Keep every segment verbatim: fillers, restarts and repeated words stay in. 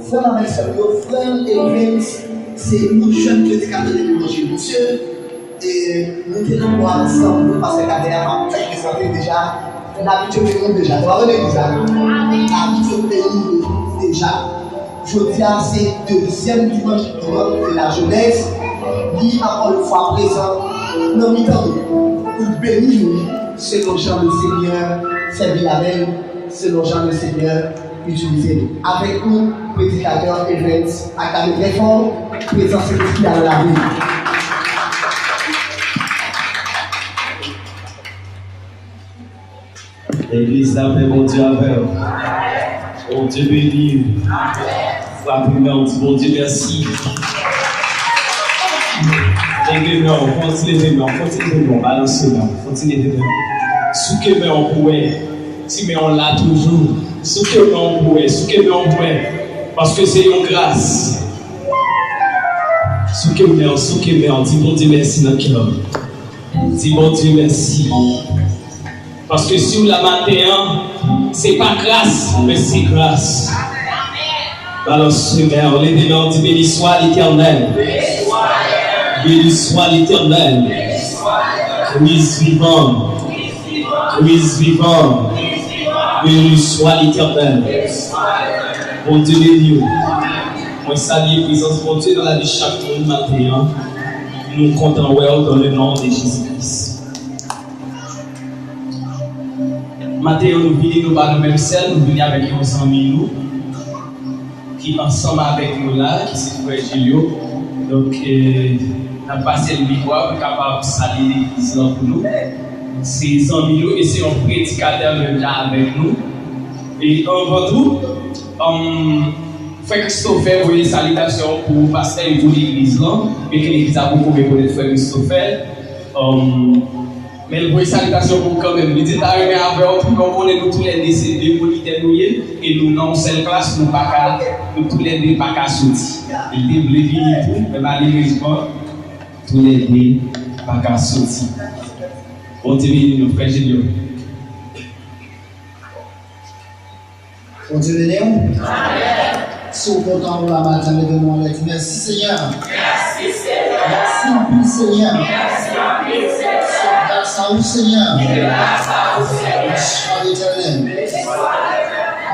Frè m avèk sè m yo, Fred Evans se yon jèn predikatè de levanjil. Misye, e, nou te nan kwa ansanm, nou pastè Kader a fèk prezante deja. N abitye beni nou deja. Nou pa nan legliz la. N abitye beni nou deja. Jodi a se dezyèm dimanch de la jeunesse. Li ankò yon fwa prezan nan mitan nou pou l beni nou selon jan Lesenyè sèvi avè l, selon jan Lesenyè itilize nou. Avèk nou, predikatè Evans, aklame trè fò prezans Sentespri a nan lavi nou. Legliz, lapè Bondye avè w. Bondye beni w. Frape men w, di Bondye mèsi. Leve men w, fon ti leve men w, fon ti leve men w, balanse men w, fon ti leve men w. Souke men w pou wè. Ti men w la toujou. Souke men w pou wè, souke men w pou wè. Paske se yon gras. Souke men w, souke men w, di Bondye mèsi nan kè w. Di Bondye mèsi. Paske si w la maten an, se pa kras, men se gras. Balanse men w, leve men w, di, Beni swa Letènèl. Beni swa Letènèl. Kris vivan. Kris vivan. Beni swa Letènèl. Bondye beni w. Mwen salye prezans Bondye nan lavi chak moun maten an. Nou kontan wè w dans le nom de Jésus-Christ. Maten an, nou vini, nou pa nou menm sèl, nou vini avèk yon zanmi nou ki ansanm avèk nou la, ki se frè Julio. Donk, eh, n ap pase l mikwo a pou l kapab salye legliz lan pou nou. Se zanmi nou e se yon predikatè menm jan avèk nou. E anvan tou, um, frè Christopher voye salitasyon pou pastè e pou legliz lan, byenke legliz la poko rekonèt frè Christopher. Um, Men l voye salitasyon pou w kanmenm. Li di, "M ta renmen avè w tou, men w konnen nou toulède se de monitè nou ye, e nou nan yon sèl klas, nou pa ka, nou toulède pa ka soti." Li te vle vini tou, men malerezman, toulède pa ka soti. Bondye beni nou, frè Julio. Bondye beni w. Si w kontan ou la maten, leve men w anlè, di, "Mèsi, Senyè." Mèsi anpil, Senyè. Se gras a ou, Senyè. Beni swa Letènèl.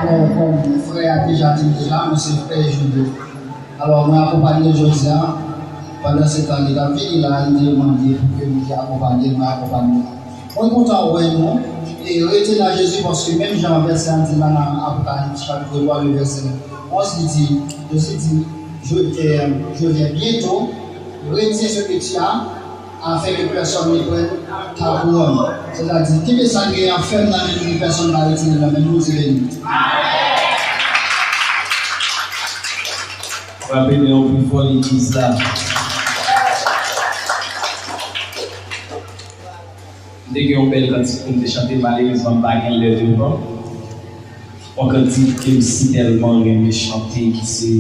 Alò, kòm frè a deja di l deja, mwen se frè Julio. Alò, mwen akonpanye jodi a. Pandan se tan li t ap vini la, li te mande pou ke nou te akonpanye l, mwen akonpanye l. Mwen kontan wè nou. E rete nan Jezi, paske menm jan vèsè a di la nan Apokalips chapit twa, le vèsè onz, li di, Jezi di, "Je, euh, je viens bientôt, retiens ce que tu as, afin que personne ne prenne ta couronne." Sètadi, kenbe sa n genyen an fèm nan men nou, pèsonn pa retire l nan men nou, Bondye beni. Frape men w pi fò legliz la. M te gen yon bèl kantik pou m te chante, malerezman m pa gen lè devan. Yon kantik ke m si tèlman renmen chante, ki se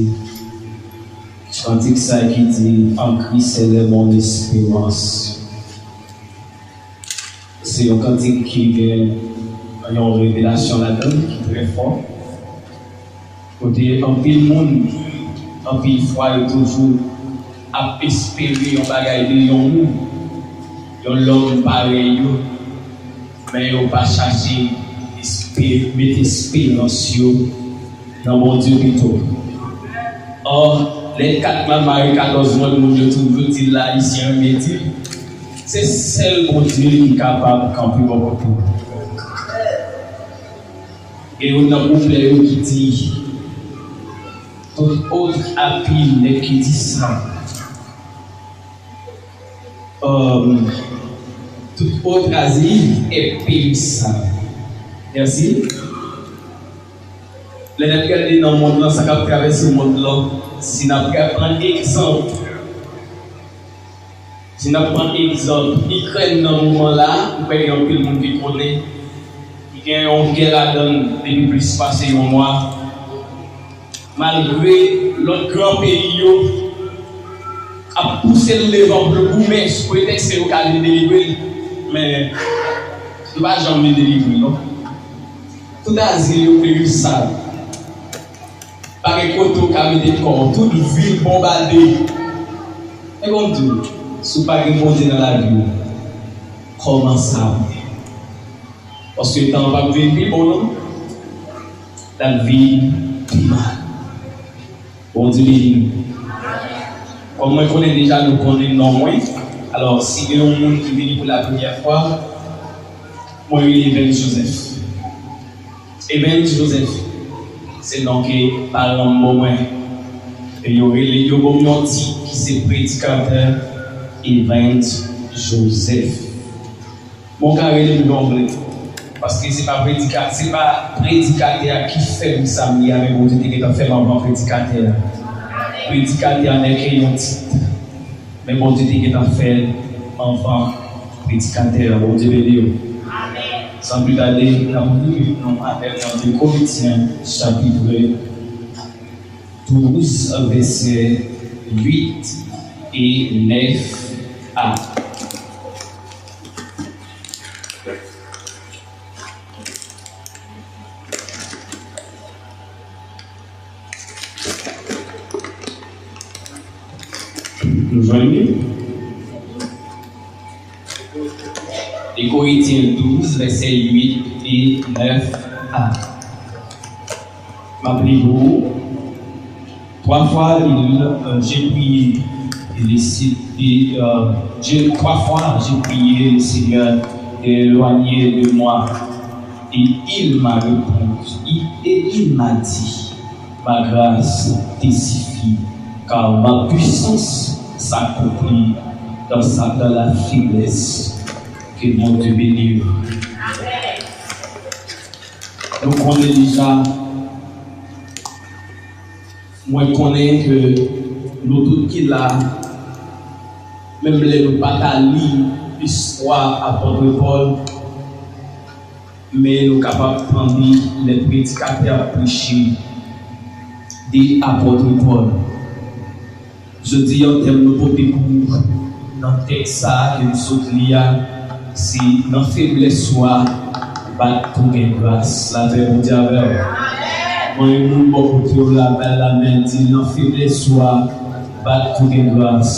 kantik sa ki di, "En Christ est mon espérance." Se yon kantik ki gen yon revelasyon ladan l ki trè fò. Kote anpil moun, anpil fwa yo toujou ap espere yon bagay de yon moun, yon lòm parèy yo, men yo pa chache espe-, met esperans yo nan Bondye pito. Ò, lè kat la mare katòz mòn, moun yo toujou di l Ayisyen renmen di l, se sèl Bondye ki kapab kanpe bò kote w. Gen youn nan pwovèb yo ki di, tout autre appui n'est que du sang. Euh, tout autre asile est périssable. Mèsi. Lè n ap gade nan mond lan, sa k ap travèse mond lan, si n ap pran egzanp, si n ap pran egzanp Ikrèn nan moman la, ou kwè gen anpil moun ki konnen, li gen yon gè ladan l depi plis pase yon mwa. Malgre lòt gran peyi yo ap pouse l devan pou l goumen sou pretèks ke yo ka vin delivre l, men yo pa janm vin delivre l, non. Tout azil yo perisab. Kote w ka mete kò w, tout vil bonbade. E bon m di w, si w pa gen Bondye nan lavi w, kòmanse avè. Paske tan an p ap vin pi bon non. L ap vin pi mal. Bondye beni nou. Kòm mwen konnen deja nou konnen non mwen, alò si gen yon moun ki vini pou la premyè fwa, mwen rele Evens Joseph. Evens Joseph, se non ke paran m ban mwen. E yo rele, yo ban m yon tit ki se predikatè Evens Joseph. Bon, w ka rele m jan w vle. Paske se pa predika-, se pa predikatè a ki fè m sa m ye a, men Bondye te gentan fè m anvan predikatè a. Predikatè a nèke yon tit. Men Bondye te gentan fè l anvan predikatè a. Bondye beni w. San pli tade, n ap li non avè m nan de Korentyen, chapit douz, vèsè uit e nèf a. Nou jwenn li? De Korentyen douz, vèsè uit e nèf a. M ap li pou ou. Trois fois, il, euh, j'ai prié, et le Sé-, et, euh, j'ai, trois fois, j'ai prié le Seigneur d'éloigner de moi. Et il m'a répondu, et il m'a dit, ma grâce te suffit, car ma puissance s'accomplit dans sa, dans la faiblesse. Que Bondye beni w. Nou konnen deja, mwen konnen ke nou tout ki la, menm lè nou pa ta li istwa apot Pòl, men nou kapab tande lè predikatè ap preche de apot Pòl. Jodi a, tèm nou pote pou nan tèks sa a ke m sot li a, se nan feblès ou a, bat pou gen gras. Lapè Bondye avè w. Mwen, yon moun bò kote w la, bay l lamen, di l, nan feblès ou a, bat pou gen gras.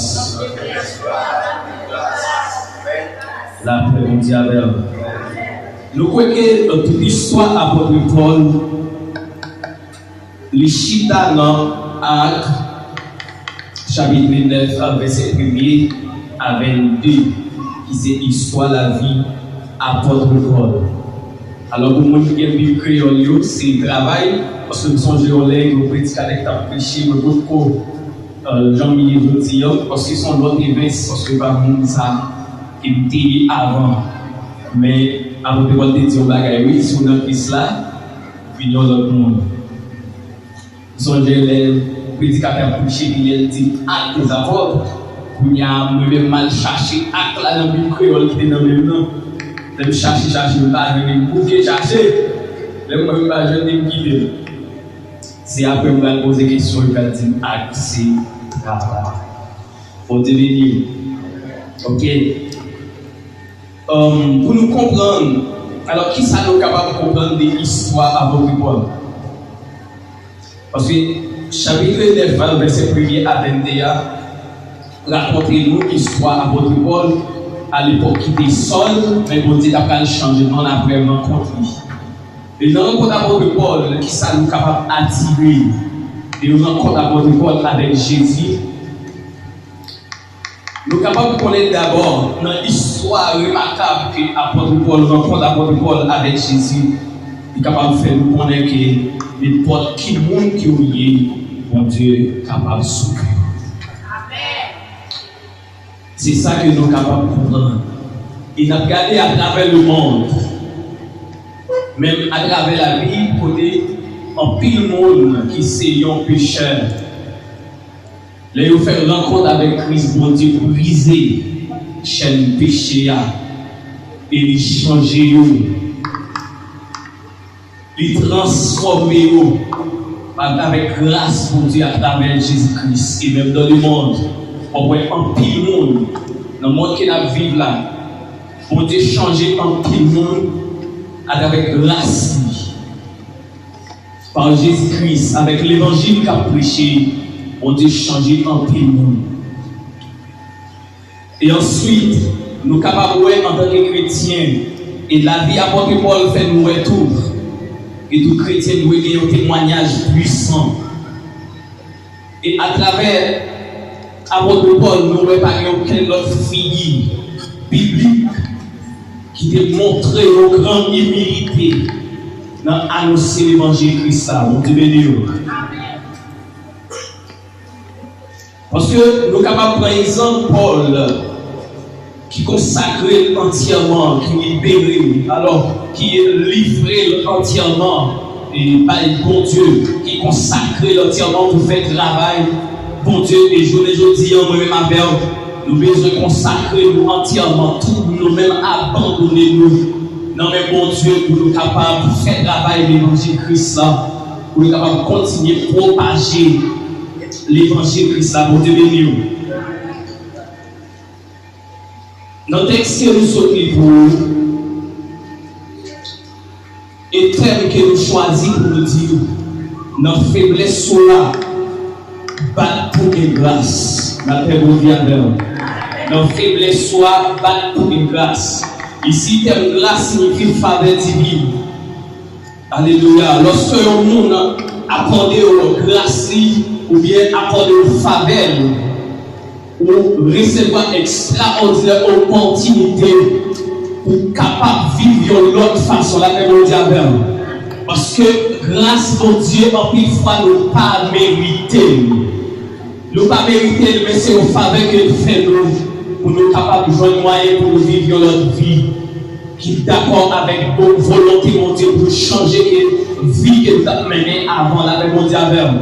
Lapè Bondye avè w. Nou kwè ke, euh, tout istwa apot Pòl, li chita nan Ak, chapit nèf, vèsè premye a vennde, ki se istwa lavi apot Pòl. Alò, pou moun ki gen Bib kreyòl yo, se travay, paske m sonje yon lè, yon predikatè ki t ap preche, mwen potko, euh, jan m ye jodi a, paske se yon lòt Evens, paske pa moun sa ke m te ye avan. Men, apot Pòl te di yon bagay, wi, si w nan Kris la, vin yon lòt moun. M sonje lè predikatè ap preche, epi lè l di Actes des Apôtres, kounye a, mwen menm m al chache ak la nan Bib kreyòl ki te nan men m nan. Lè m chache, chache, m pa jwenn li, m bouke chache. Lè m wè m pa jwenn li, m kite l. Se apre m pral poze kesyon, yo pral di m Actes se travay. Bondye beni w. Oke. Ann, pou nou konprann, alò, kisa nou kapab konprann de istwa apot Pòl? Paske chapit nèf la, vèsè premye a vennde a, rakonte nou istwa apot Pòl, a lepòk ki te Sòl, men Bondye t ap pral chanje non l apre rankont li. E nan rankont apot Pòl, kisa nou kapab atire de rankont apot Pòl avèk Jezi? Nou kapab konnen dabò nan istwa remakab ke apot Pòl, rankont apot Pòl avèk Jezi, li kapab fè nou konnen ke nenpòt ki moun ke w ye, Bondye kapab souke w. Se sa ke nou kapab konprann. E n ap gade atravè lemonn, menm atravè Labib, kote anpil moun ki se yon pechè, lè yo fè rankont avèk Kris, Bondye brize chèn peche a e li chanje yo. Li transfòme yo atravè gras Bondye atravè Jezi Kris. E menm nan lemonn, w ap wè anpil moun nan mond ke n ap viv la, Bondye chanje anpil moun atravè gras li. Pa Jezi Kris, avèk levanjil k ap preche, Bondye chanje anpil moun. E answit, nou kapab wè antanke kretyen, e lavi apot Pòl fè nou wè tou, ke tout kretyen dwe gen yon temwayaj pwisan. E atravè apot Pòl, nou wè pa gen okenn lòt figi biblik ki te montre yon gran imilite nan anonse levanjil Kris la. Bondye beni w. Paske nou kapab pran egzanp Pòl, ki konsakre l antyèman, ki libere l, alò, ki livre l antyèman e bay Bondye, ki konsakre l antyèman pou fè travay Bondye. E jounen jodi a, mwen menm avè w, nou bezwen konsakre nou antyèman, tou nou menm abandone nou nan men Bondye pou nou kapab fè travay levanjil Kris la, pou nou kapab kontinye pwopaje levanjil Kris la. Bondye beni w. Nan tèks ke nou sot li pou ou, e tèm ke nou chwazi pou nou di, nan feblès ou a, bat pou gen gras. Lapè Bondye avè w. Nan feblès ou a, bat pou gen gras. Isi, tèm gras siyifi favè divin. Alelouya. Lòske yon moun akòde w gras li oubyen akòde w favè l, ou resevwa ekstraòdinè opòtinite pou w kapab viv yon lòt fason. Lapè Bondye avè w. Paske gras Bondye, anpil fwa, nou pa merite l. Nou pa merite l, men se yon favè ke l fè nou, pou nou kapab jwenn mwayen pou nou viv yon lòt vi ki dakò avèk bon volonte Bondye, pou nou chanje ke vi ke nou t ap mennen avan. Lapè Bondye avè w.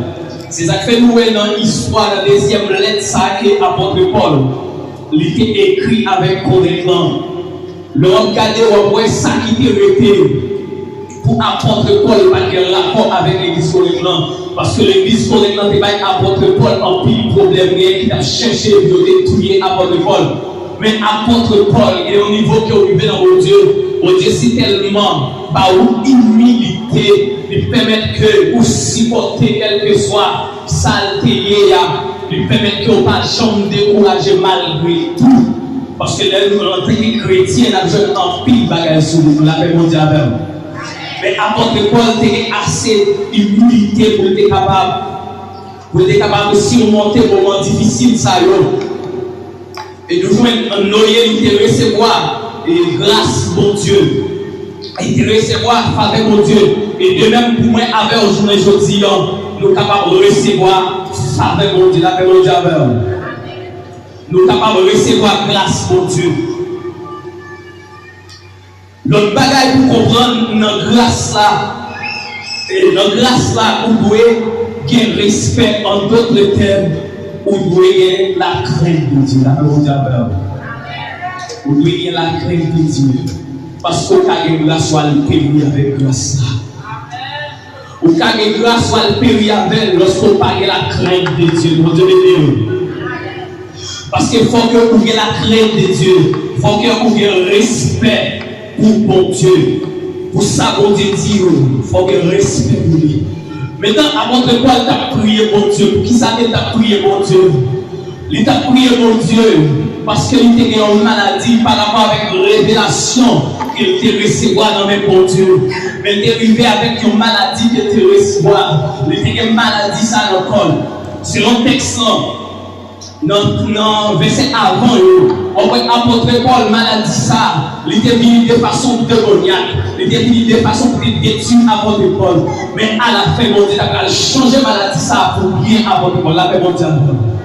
Se sa k fè nou wè nan istwa, nan dezyèm lèt sa ke apot Pòl, li te ekri avèk Korent lan. Lè w ap gade, w ap wè sa ki te rete pou apot Pòl pa t gen rapò avèk legliz Korent lan. Paske legliz Korent lan te bay apot Pòl anpil pwoblèm, genyen ki t ap chèche pou yo te touye apot Pòl. Men apot Pòl gen yon nivo ke w rive nan Bondye. Bondye si tèlman ba ou imilite, li pèmèt ke ou sipòte kèlkeswa sa l te ye a, li pèmèt ke w pa janm dekouraje malgre tou. Paske lè nou antanke kretyen, n ap jwenn anpil bagay sou nou. Lapè Bondye avè w. Men apot Pòl te gen ase imilite pou l te kapab, pou l te kapab simonte moman difisil sa yo. E nou jwenn Noye, li te resevwa, e, gras Bondye. Li te resevwa favè Bondye. E de menm pou mwen avè w jounen jodi a, nou kapab resevwa favè Bondye, lapè Bondye avè w. Nou kapab resevwa gras Bondye. Lòt bagay pou konprann nan gras la, e nan gras la, ou dwe gen respè, an dòt tèm, ou dwe gen lakrent de Dye. Lapè Bondye avè w. Ou dwe gen lakrent de Dye. Paske w ka gen gras, w al peri avèk gras la. Ou ka gen gras, w al peri avè l lòske w pa gen lakrent de Dye. Bondye beni w. Paske fòk ou gen lakrent de Dye. Fòk ou gen respè pou Bondye. Pou sa Bondye di yo, fòk gen respè pou li. Mentan, apot Pòl t ap priye Bondye. Poukisa ke l t ap priye Bondye? Li t ap priye Bondye paske li te gen yon maladi pa rapò avèk revelasyon ke l te resevwa nan men Bondye. Men l te rive avèk yon maladi ke l te resevwa. Li te gen maladi sa nan kò l. Selon tèks lan, nan, nan vèsè avan yo, w ap wè apot Pòl, maladi sa, li te vini de fason demonyak. Li te vini de fason pou te detwi apot Pòl. Men alafen, Bondye ta pral chanje maladi sa pou byen apot Pòl. Lapè Bondye avè w.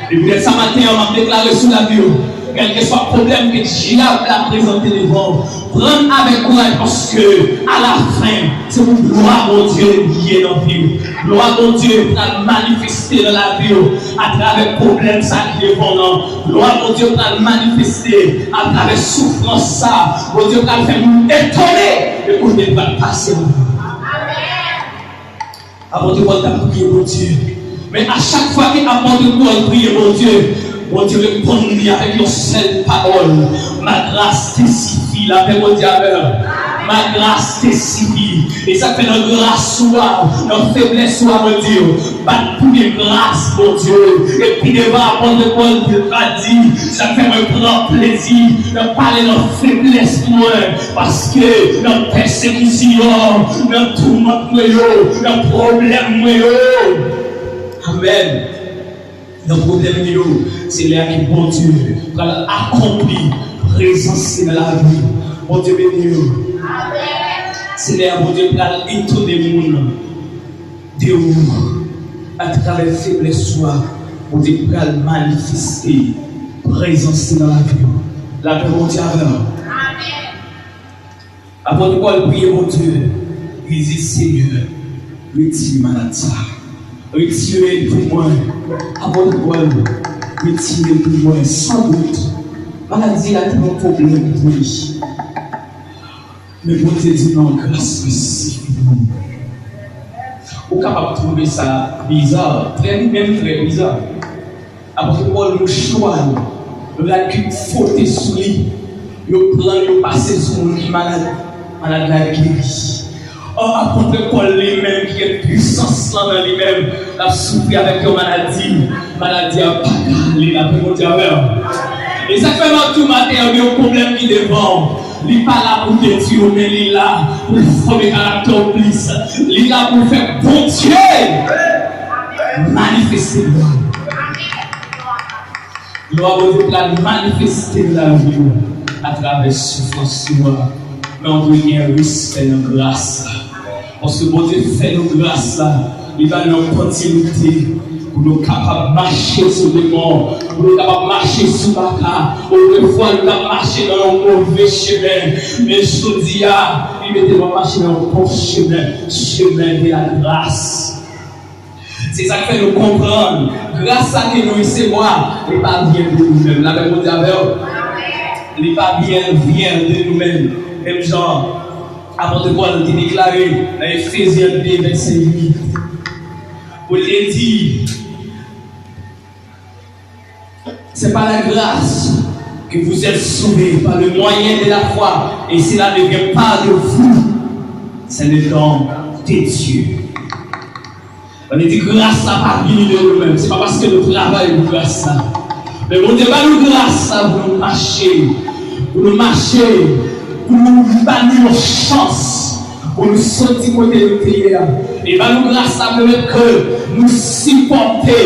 E poutèt sa maten an, m ap deklare sou lavi w, kèlkeswa pwoblèm ke dyab la prezante devan w, pran l avèk kouraj, paske alafen, se pou glwa Bondye li ye nan vi w. Glwa Bondye pral manifeste nan lavi w atravè pwoblèm sa ki devan w lan. Glwa Bondye pral manifeste atravè soufrans sa. Bondye pral fè moun etone de kote l pral pase nan vi w. Apot Pòl t ap priye Bondye. Men a chak fwa ke apot Pòl priye Bondye, Bondye reponn li avèk yon sèl pawòl: Ma grâce te suffit. Lapè Bondye avè w. Ma grâce te suffit. E sa k fè nan gras ou a, nan feblès ou a, mwen di w, bat pou gen gras Bondye. E pi devan, apot Pòl di, sa k fè mwen pran plezi nan pale nan feblès mwen, paske nan pèsekisyon, nan toumant mwen yo, nan pwoblèm mwen yo. Amèn. Nan pwoblèm yo, se lè a ke Bondye pral akonpli prezans li nan lavi w. Bondye beni w. Se lè a Bondye pral etone moun de ou. Atravè feblès ou a, Bondye pral manifeste prezans li nan lavi w. Lapè Bondye avè w. Apot Pòl priye Bondye, li di, Senyè, retire malad sa. Retire l pou mwen. Apot Pòl, retire l pou mwen. Sandout, maladi a te yon pwoblèm pou li. Men Bondye di, non, gras mwen sifi pou ou. Ou kapab twouve sa biza, trè, li menm trè biza. Apot Pòl, mouchwa yo, rad ki fwote sou li, yo pran l, yo pase sou moun ki malad, malad la geri. Ò, apot Pòl li menm ki gen pwisans lan nan li menm, l ap soufri avèk yon maladi, maladi a pa ka ale, lapè Bondye avè w. E sa k fè m ap di w maten an, gen yon pwoblèm ki devan w. Li pa la pou detwi w, men li la pou fòme karaktè w plis. Li la pou fè Bondye manifeste glwa l. Glwa Bondye pral manifeste nan lavi w atravè soufrans ou a. Men w dwe gen respè nan gras la. Paske Bondye fè nou gras la, li ba nou yon kontinite pou nou kapab mache sou demon, pou nou kapab mache sou baka. Otrefwa, nou t ap mache nan yon move chemen, men jodi a, li mete nou ap mache nan yon bon chemen, chemen de la gras. Se sa k fè nou konprann, gras sa ke nou resevwa, li pa vyen de nou menm. Lapè Bondye avè w. Li pa vyen, vyen de nou menm. Menm jan Apot Pòl te deklare nan Efezyen de, vèsè uit, pou l te di, C'est par la grâce que vous êtes sauvés par le moyen de la foi, et cela ne vient pas de vous, c'est le don de Dieu. Sa vle di, gras la pa vini de nou menm. Se pa paske nou travay pou gras la. Men Bondye ba nou gras la pou nou mache. Pou nou mache. Pou nou ba nou yon chans. Pou nou soti kote nou te ye a. E ba nou gras la pèmèt ke nou sipòte.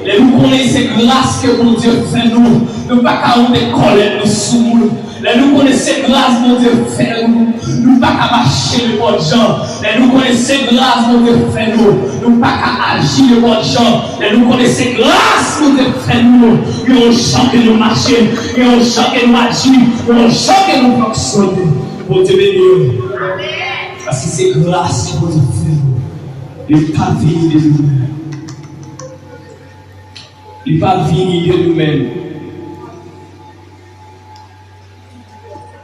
Lè nou konnen se gras ke Bondye fè nou, nou pa ka woule kòlèt nou sou moun. Lè nou konnen se gras Bondye fè nou, nou pa ka mache nenpòt jan. Lè nou konnen se gras Bondye fè nou, nou pa ka aji nenpòt jan. Lè nou konnen se gras Bondye fè nou, gen yon jan ke nou mache, gen yon jan ke nou aji, gen yon jan ke nou fonksyone. Bondye beni w. Paske se gras ke Bondye fè nou. Li pa vini de nou menm. Li pa vini de nou menm.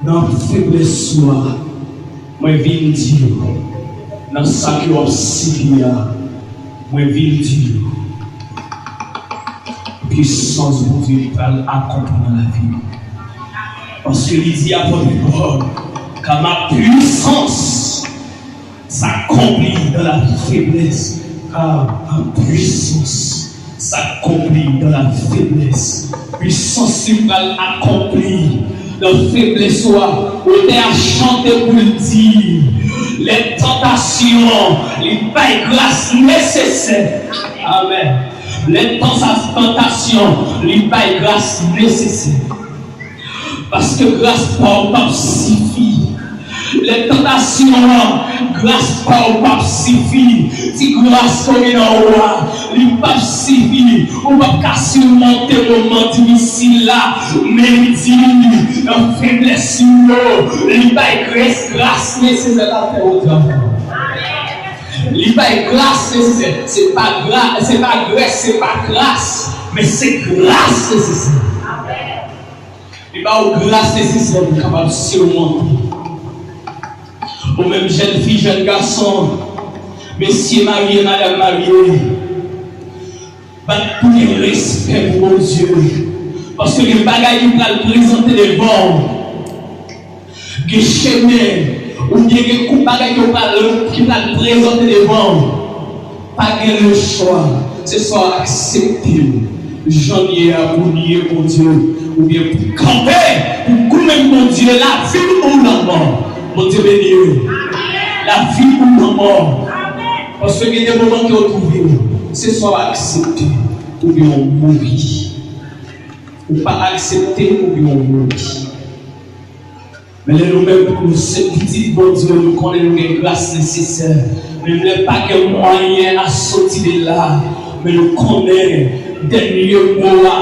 Nan feblès ou a, mwen vin di w, nan sa ke w ap sibi a, mwen vin di w, pwisans Bondye pral akonpli nan lavi w. Paske li di apot Pòl, car ma puissance s'accomplit dans la faiblesse, car ma puissance s'accomplit dans la faiblesse. Pwisans li pral akonpli nan feblès ou a. Otè a chante pou l di, lè tantasyon, li bay gras nesesè. Amèn. Lè tantasyon, li bay gras nesesè. Paske gras pa w p ap sifi. Lè tantasyon an, gras pa w p ap sifi. Ti gras ke w gen nan ou a, li p ap sifi. Ou p ap ka sirmonte moman difisil la. Men li di, nan feblès li yo, li bay gras, gras nesesè la fè ou travay. Li bay gras nesesè. Se pa gra-, se pa grès, se pa kras, men se gras nesesè. Li ba w gras nesesè pou w kapab sirmonte. Ou menm jèn fi, jèn gason, mesye marye, madanm marye, bat pou gen respè pou Bondye. Paske gen bagay ki pral prezante devan w. Gen chemen Oubyen gen koup bagay ki pral, ki pral prezante devan w. Pa gen lechwa. Se swa w aksepte l jan l ye a pou l ye, Bondye, oubyen pou kanpe, pou goumen, Bondye, lavi ou lanmò. Bondye beni w. Lavi ou lanmò. Paske gen de moman ke w twouve w, se swa w aksepte oubyen w mouri. Ou pa aksepte oubyen w mouri. Men lè nou menm nou se pitit Bondye, nou konnen nou gen gras nesesè. Menm lè pa gen mwayen a soti de la, men nou konnen dènye mo a,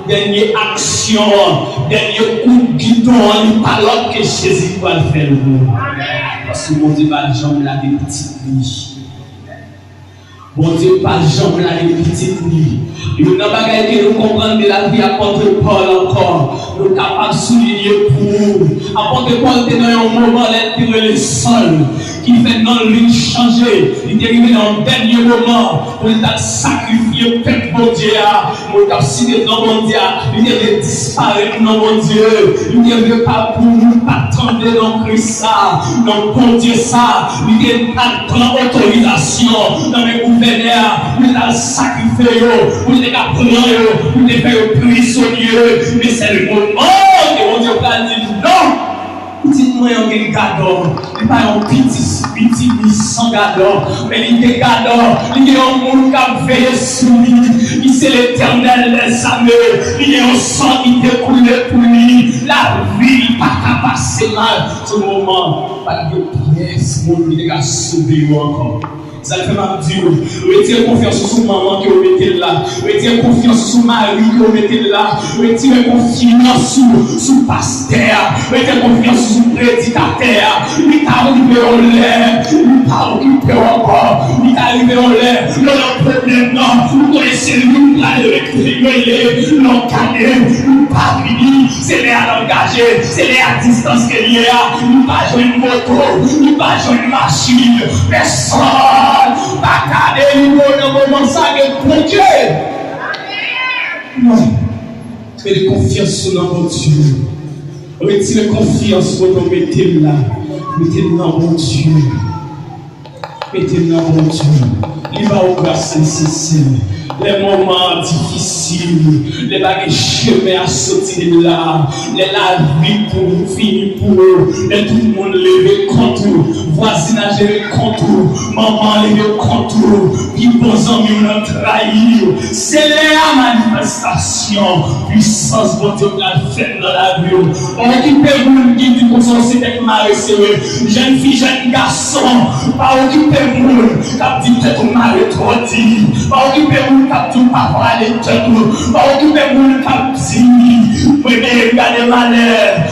dènye aksyon an, dènye kout gidon an, li pa lòt ke Jezi ki pral fè l pou ou. Paske Bondye pa janm lage pitit li. Bondye pa janm lage pitit li. Youn nan bagay ke nou konprann de lavi apòt Pòl ankò, nou kapab soulinye pou ou. Apòt Pòl te nan yon moman lè l te rele Sòl, ki fè non li chanje. Li te rive nan yon dènye moman pou li t al sakrifye pèp Bondye a. Moun k ap site non Bondye a, li te vle disparèt non Bondye. Li te vle pa pou moun pa tande non Kris sa, non Bondye sa. Li te al pran otorizasyon nan men gouvènè a, pou li t al sakrifye yo, pou li te ka pran yo, pou li te fè yo prizonye. Men se le moman ke Bondye pral di non. Pitit mwen an gen gadò. Li pa yon pitit, pitit li san gadò, men li gen gadò. Li gen yon moun k ap veye sou li, ki se Letènèl dèzame. Li gen yon san ki te koule pou li. Lavi l pa ka pase mal. Sou moman, pa t gen pyès moun ki te ka sove yo ankò. Sa k fè m ap di w, retire konfyans ou sou manman ke w mete l la. Retire konfyans ou sou mari ke w mete l la. Retire konfyans ou sou pastè a. Retire konfyans ou sou predikatè a. Li ka rive yon lè, li pa okipe w ankò. Li ka rive yon lè, lè w nan pwoblèm nan, ou konnen se li ou pral rele, lè w gade, ou pa vini. Se lè a l angaje, se lè a distans ke l ye a. Li pa jwenn moto, li pa jwenn machin. Pèsonn pa ka delivre w nan moman sa, gen Bondye. Non. Mete konfyans ou nan Bondye. Retire konfyans kote w mete l la. Mete l nan Bondye. Mete l nan Bondye. Li ba w gras nesesè. Lè moman an difisil, lè pa gen chemen a soti de la, lè lavi pou ou fini pou ou, lè tout moun leve kont ou, vwazinaj leve kont ou, manman leve kont ou, pi bon zanmi w nan trayi w, se lè a manifestasyon pwisans Bondye pral fèt nan lavi w. Pa okipe moun ki di konsa w se tèt mare sere. Jèn fi, jèn gason, pa okipe moun k ap di tèt ou mare twò di. Pa okipe moun k ap di w pa prale tèt ou. Pa okipe moun k ap di, mwen menm gade malè,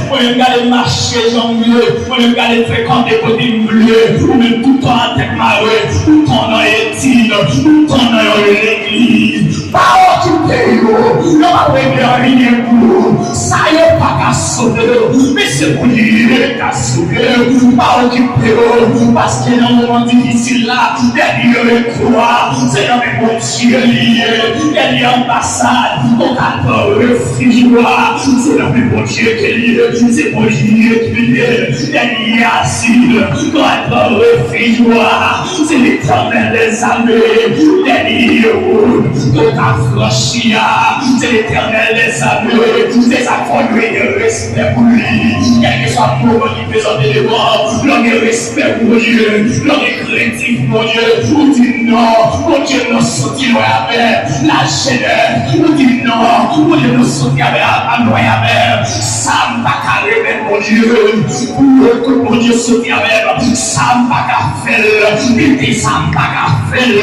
mwen menm gade mache jan m vle, mwen menm gade frekante kote m vle. Ou menm tout tan a tèt mare, tout tan nan etid, tout tan nan yon legliz. Pa okipe yo, yo p ap regle anyen pou ou. Sa yo pa ka sove w, men se Bondye k ka sove w. Pa okipe yo, paske nan moman difisil la, dènye rekou a, se nan men Bondye li ye. Dènye anbasad, ou ka pran refij ou a, se nan men Bondye ke li ye. Se Bondye ki ye. Dènye azil, ou ka pran refij ou a. Se Letènèl dèzame. Dènye wout ke w ka franchi a, se Letènèl dèzame. Se sa k fè w dwe gen respè pou li. Kèlkeswa moman ki prezante devan w, lè w gen respè pou Bondye, lè w gen krentif pou Bondye, ou di non, Bondye, non, soti lwen avè lajenès. Ou di non, Bondye, non, soti avè a lwen avè sa m pa ka remèt Bondye. Pou yo tout Bondye soti avè l, sa m pa ka fè l, mete sa m pa ka fè l,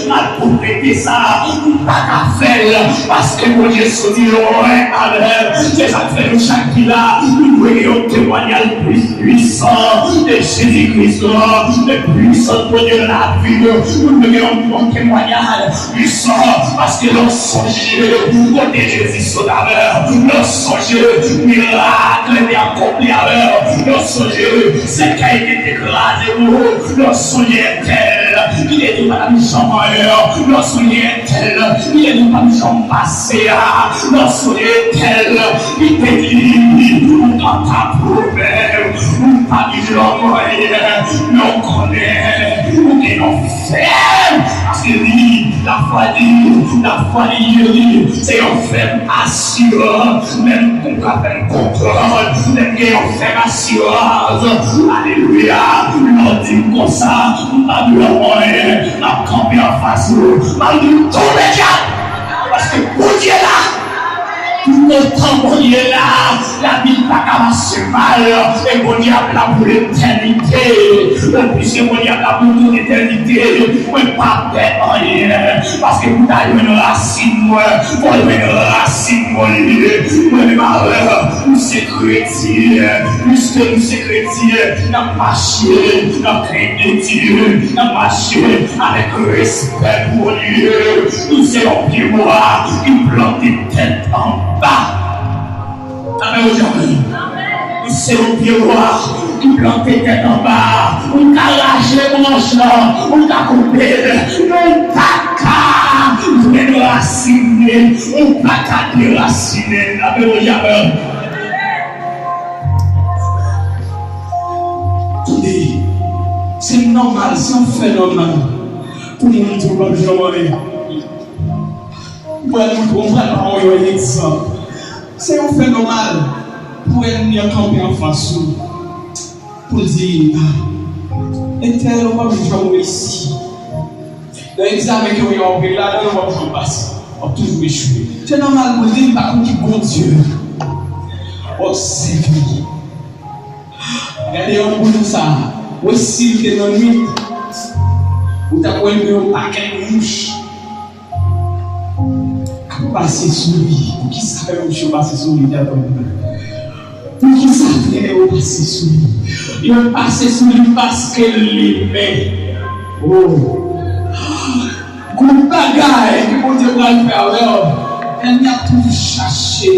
malpwòpte sa m pa ka fè l, paske Bondye soti lwen avè l. Se sa k fè nou chak ki la, nou dwe gen yon temwayaj plis pwisan de Jezi Kris lan, de pwisans Bondye nan lavi nou. Nou dwe gen yon bon temwayaj. Pwisan, paske lè w sonje kote Jezi sot avè w, lè w sonje mirak li te akonpli avè w, lè w sonje sèkèy li te kraze, Gade w, lè w sonje entèl ki te di w pa t ap janm anyen, lè w sonje entèl ki te di w pa t ap janm pase a, lè w sonje entèl ki te di ou t ap ta pwomèt ou pa t janm anyen, men w konnen ou gen yon fèm, paske li, lafwa di, lafwa li geri, se yon fèm asiran, menm Ou ka fè m konprann, lè m gen yon fèm asirans. Alelouya. Lè w di m konsa, m pa dwe anyen, m ap kanpe anfas ou. M ap di w, tonbe dyab! Paske Bondye la. Toutotan Bondye la, lavi m pa ka pase mal. E Bondye ap la pou letènite. E piske Bondye ap la pou tout etènite, mwen pa pè anyen. Paske pou ta jwenn rasin mwen, fò jwenn rasin mwen li. Mwen menm avè w, nou se kretyen. Piske nou se kretyen, n ap mache nan krent de Dye, n ap mache avèk respè pou Bondye. Nou se yon pye bwa ki plante tèt anba. Amèn, ou di amèn. Se yon pye bwa ki plante tèt anba. Ou ka rache branch lan, ou ka koupe l, men ou pa ka jwenn rasin li, ou pa ka derasinen l. Amèn, ou di amèn. Tande, se nòmal, se yon fè nòmal pou moun di w p ap janm anyen. Mwen pral montre, mwen pral ba w yon egzanp. Se yon fè nòmal pou ènmi an kanpe anfas ou, pou l di, ah, entèl ou p ap janm reyisi. Nan egzamen ke w ap pran ladan, w p ap janm pase. W ap toujou echwe. Se nòmal pou l di, m pa konn ki Bondye w ap sèvi. Gade yon boul sa, w wè si l te nan nwit, ou t ap wè l gen yon pakèt mouch k ap pase sou li. Poukisa fè mouch yo pase sou li, dapre w menm? Poukisa fè yo pase sou li? Yo pase sou li paske l limen. Oh. Gwo bagay ke Bondye pral fè avè w. Ènmi ap toujou chache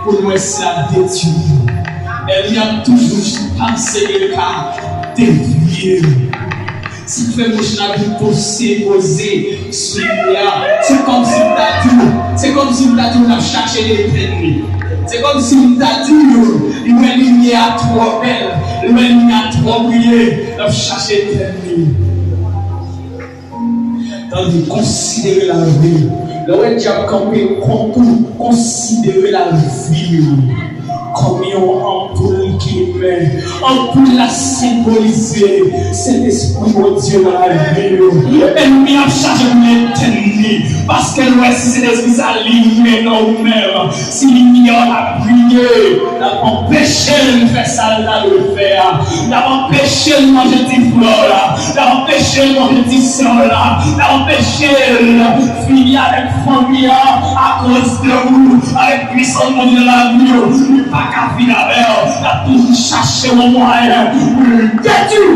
pou l wè si l ap detwi w. Ènmi ap toujou panse ke l ka devye w. Sa k fè mouch la vin poze, poze sou li a. Se kòmsi m ta di w, se kòmsi m ta di w l ap chache etèn li. Se kòmsi m ta di w, li wè limyè a twò bèl, li wè limyè a twò briye, l ap chache etèn li. Tande, konsidere lavi w. Lè w wè dyab kanpe kont ou, konsidere lavi w kòm yon anpoul ki limen. Anpoul la senbolize Sentespri Bondye nan lavi w. Ènmi ap chache pou l etèn li, paske l wè si Sentespri sa limen nan ou menm. Si limyè w ap briye, l ap anpeche l fè sa l ta dwe fè a. L ap anpeche l manje ti frè w la. L ap anpeche l manje ti sè w la. L ap anpeche l fini avèk fanmi an akoz de ou, avèk pwisans Bondye nan lavi w. Li pa ka fini avè w. L ap toujou chache yon mwayen pou l detwi w.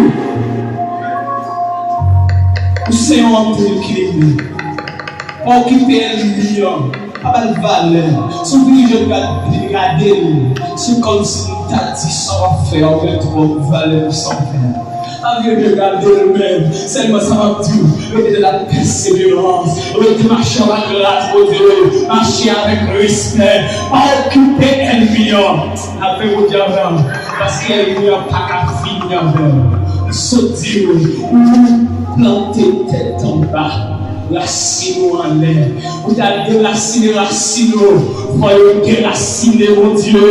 Ou se yon anpoul ki limen. Pa okipe ènmi an. Pa ba l valè. Si w vin jwenn gad, vin gade l, se kòmsi m ta di sa w ap fè a, ou gen twòp valè pou sa w fè a. Pa vin jwenn gade l menm. Sèlman sa m ap di w, rete nan pèseverans. Rete mache anba gras Bondye. Mache avèk respè. Pa okipe ènmi an. Lapè Bondye avè w. Paske ènmi an pa ka fini avè w. M sot di w, ou plante tèt anba. Rasin ou anlè. Pou ta derasinen rasin ou, fò yo derasinen Bondye.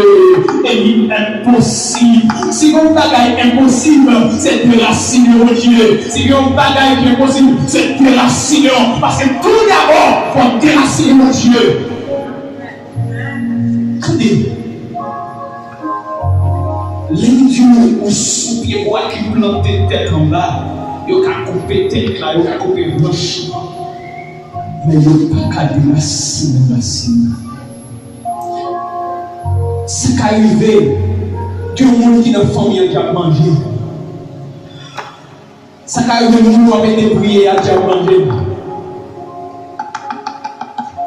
E li enposib. Si yon bagay enposib, se derasinen Bondye. Si yon bagay ki enposib, se derasinen. Paske tou dabò, fò derasinen Bondye. Tande. Lè m di w, ou sou pye bwa ki plante tèt anba, yo ka koupe tèt la, yo ka koupe branch lan, men yo pa ka derasinen rasin nan. Sa ka rive, gen yon moun ki nan fanmi an k ap manje. Sa ka rive moun w ap ede priye a, dyab manje l.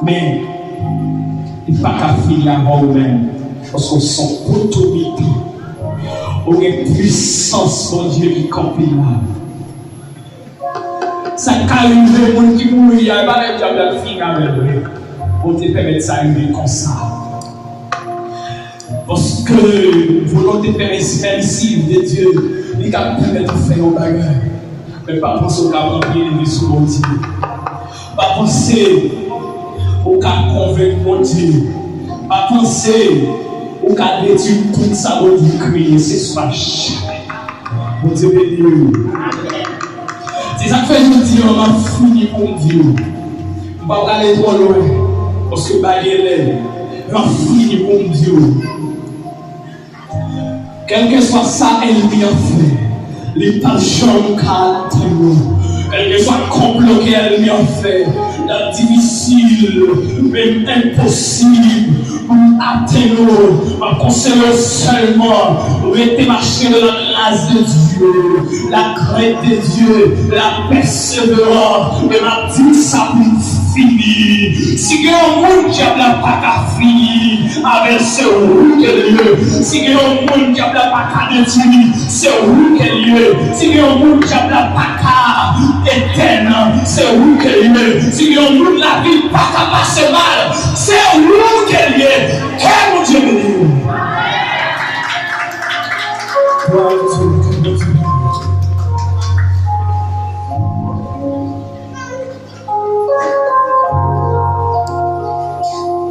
Men, li pa ka fini avè w menm, paske w se yon poto mitan. Ou gen pwisans Bondye ki kanpe la. Sa k ka rive moun ki mouri a, e pa lè dyab la fini avè l vre. Bondye pèmèt sa rive konsa. Paske volonte pèmisiv de Dye, li ka pèmèt ou fè yon bagay. Men pa panse ou ka pran pye leve sou Bondye. Pa panse ou ka konvenk Bondye. Pa panse ou ka detwi tout sa Bondye kreye. Se swa jamè. Bondye beni w. Se sa k fè jodi a, m ap fini pou m di w. M pa prale twò lwen, paske bagay lè, m ap fini pou m di w. Kèlkeswa sa ènmi an fè, li p ap janm ka atenn ou. Kèlkeswa konplo ke ènmi an fè, l ap difisil, menm enposib pou l atenn ou. M ap konseye w sèlman, rete mache nan la grâce de Dieu, la crainte de Dieu, la persévérance. E m ap di sa pou m fini. Si gen yon moun dyab la pa ka fini avè l, se ou ke l ye. Si gen yon moun dyab la pa ka detwi, se ou ke l ye. Si gen yon moun dyab la pa ka etèn, se ou ke l ye. Si gen yon moun lavi l pa ka pase mal, se ou ke l ye. Ke Bondye beni w. Glwa a Dye, ke Bondye beni w.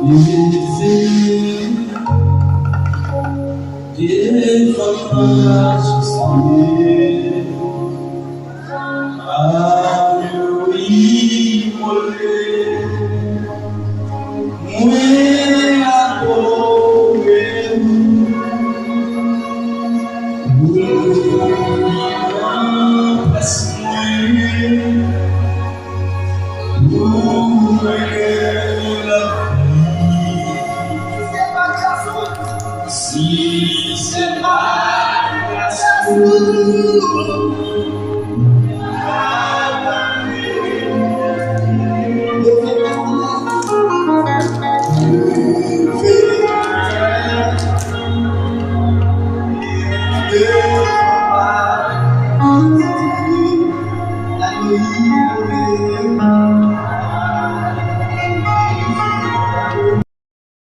Leve devan majeste a yo imole. Mwen adore ou. Ou nan plas mwen. Ou mwen gen lavi. Si se pa gras ou,